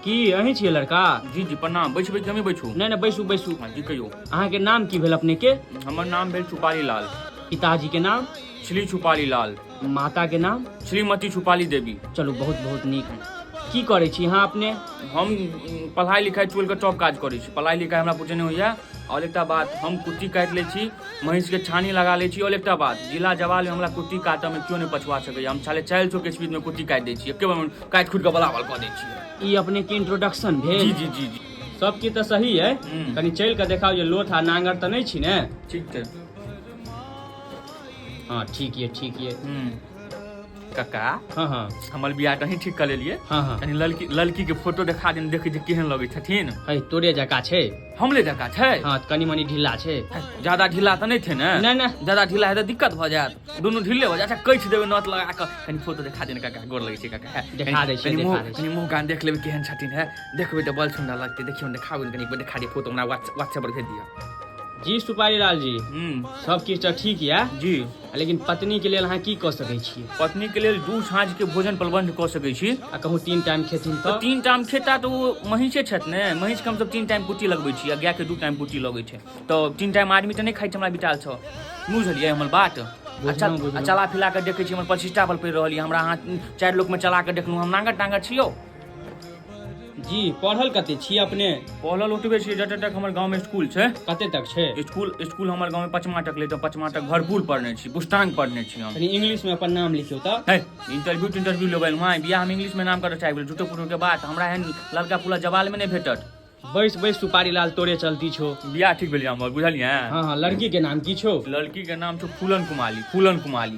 की अहीं छियै लड़का? जी जी, प्रणाम। बैसबै कि हमे बैठू? नहि नहि, बैसू बैसू। हाँ जी, कहियौ। अहाँके नाम की भेल अपने के? हमर नाम भेल छुपारी लाल। पिताजी के नाम? श्री छुपारी लाल। माता के नाम? श्रीमती छुपाली देवी। चलू, बहुत बहुत नीक। की करै छी अहाँ अपने? हम पढ़ाइ लिखाइ छोड़ि कऽ टॉप काज करै छी। पढ़ाइ लिखाइ हमरा पूछे नहि होइए। आओर एकटा बात, हम कुट्टी काटि लै छी, महीँसके छानी लगा लै छी। आओर एकटा बात, जिला जवालमे हमरा कुट्टी काटऽमे केओ नहि पछुआ सकैए। हम 450 के स्पीडमे कुट्टी काटि दै छी, एके बेरमे काटि खुटि कऽ बराबर कऽ दै छियै। ई अपने के इंट्रोडक्शन भेल? जी जी जी जी। सब किछु तऽ सही है। कनि चलि कऽ देखाउ जे लोथ आ नांगर तऽ नहि छी ने। ठीक छै। हँ, ठीक ये, ठीक ये। काका। हँ हँ। हमर बियाह तऽ अहीं ठीक कऽ लेलियै। हँ हँ। कनि लड़की लड़की के फोटो देखा देने, देखै जे केहन लगै छथिन। है, तोरे जकाँ छै। हमरे जकाँ छै? हँ, कनि मनि ढिला छै। ज्यादा ढिला तऽ नहि छै ने? नहि नहि। ज्यादा ढिला हेतै दिक्कत भऽ जायत, दुनू ढिले भऽ जायत। अच्छा, कैच देबै नट लगा कऽ। कनि फोटो देखा देने काका, गोर लगै छै काका। देखा दै छियै, कनि देखा मुँह दै छियै। कनि मुँह कान देख लेबै केहन छथिन। है, देखबै तऽ बड़ सुन्दर लगतै। देखियौ ने, देखाबू ने, कनि एक बेर देखा दिअ फोटो, हमरा व्हाट्सएप पर भेज दिअ। जी सुपारी लाल जी, सब किछु तऽ ठीक यऽ जी, लेकिन पत्नी के लेल अहाँ की कऽ सकै छियै? पत्नी के लेल 2 साँझ के भोजन प्रबंध कऽ सकै छी। आ कहूँ 3 टाइम खेथिन तऽ? 3 टाइम खेता तऽ ओ महींसे छथि ने। महींस के हमसब 3 टाइम कुट्टी लगबै छी आ गाय के 2 टाइम कुट्टी लगै छै, तऽ 3 टाइम आदमी तऽ नहि खाइ छै हमरा विचारसँ। बुझलियै हमर बात? बुझलहुँ। आ चला फिला कऽ देखै छी, हमर प्रतिष्ठा पर पड़ि रहल यऽ। हमरा अहाँ 4 लोकमे चला कऽ देखलहुँ, हम नांगर टांगर छी यौ। जी, पढ़ल कते छी अपने? पढ़ल ओतबे छी जते तक हमर गाँवमे स्कूल छै। कते तक छै स्कूल? हमर गाँवमे पचमा तक ले, तऽ पचमा तक भरपूर पढ़ने छी, पुस्तांग पढ़ने छी हम। कनि इंग्लिश में अपन नाम लिखियौ तऽ। है, इंटरव्यू इंटरव्यू लेबै वहाँ बियाह हम इंग्लिश में नाम करऽ चाहबै? झूठो फूटो के बात, हमरा एहन लड़का पूरा जवाल में नहि भेटत। बैस बैस सुपारी लाल, तोरे चलती छो। बियाह ठीक भेल हमर, बुझलियै? हँ हँ, लड़की के नाम की छौ? लड़की के नाम छौ फूलन कुमारी, फूलन कुमारी।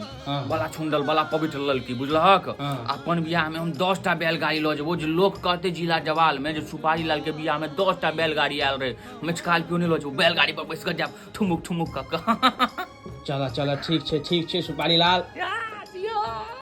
बड़ा छुंडल, बड़ा पवित्र लड़की, बुझलहक? अपन बियाह में हम 10टा बैलगाड़ी लऽ जेबो, जे लोक कहते जिला जवाल में जे सुपारी लाल के बियाह में 10टा बैलगाड़ी आयल रहे। हम स्कॉर्पियो नहि लऽ जेबो, बैलगाड़ी पर बैस कऽ जायब ठुमुक ठुमुक कऽ कऽ। चल चल, ठीक छै, ठीक छै सुपारी लाल।